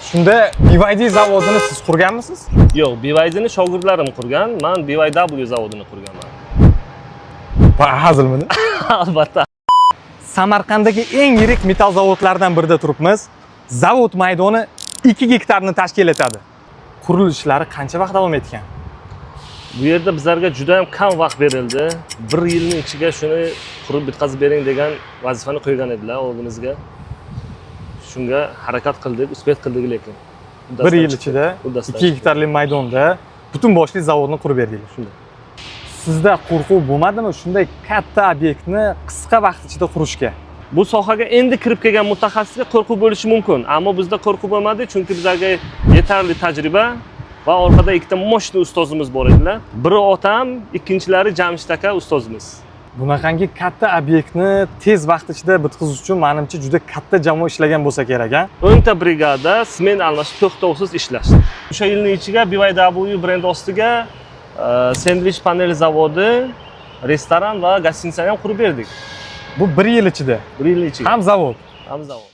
Shunda BYD zavodini siz qurganmisiz? Yo'q, BYDni shogirdlarim qurgan, man BYW zavodini qurganman. Va hazilmidi? Albatta. Samarqanddagi eng yirik metall zavodlaridan birida turibmiz. Zavod maydoni 2 gektarni tashkil etadi. Qurilish ishlari qancha vaqt davom etgan? Bu yerda bizlarga juda ham kam vaqt berildi. Bir yilning ichiga shuni qurib bitkazib bering degan vazifani qo'ygan edilar oldimizga. Shunga harakat qildik, успеть qildik lekin. Bir yil ichida Uddasidan 2 chiqdi. gektarli maydonda butun boshli zavodni qurib berdinglar. Shunday. Sizda qo'rquv bo'lmadimi shunday katta obyektni qisqa vaqt ichida qurishga? Bu sohaga endi kirib kelgan mutaxassisga qo'rquv bo'lishi mumkin, ammo bizda qo'rquv bo'lmadi, chunki bizlarga yetarli tajriba va orqada ikkita мощный ustozimiz bor edilar. Biri otam, ikkinchilari Jamshid aka ustozimiz. Bunaqangi katta obyektni tez vaqt ichida bitqizish uchun, manimcha, juda katta jamoa ishlagan bo'lsa kerak, a? 10 ta brigada smen almashib, to'xtovsiz ishlashdi. O'sha yilning ichiga BYW brend ostiga sendvich panel zavodi, restoran va гостиница ni ham qurib berdik. Bu bir yil ichida Bir yilning ichiga. ham zavod. Ham zavod.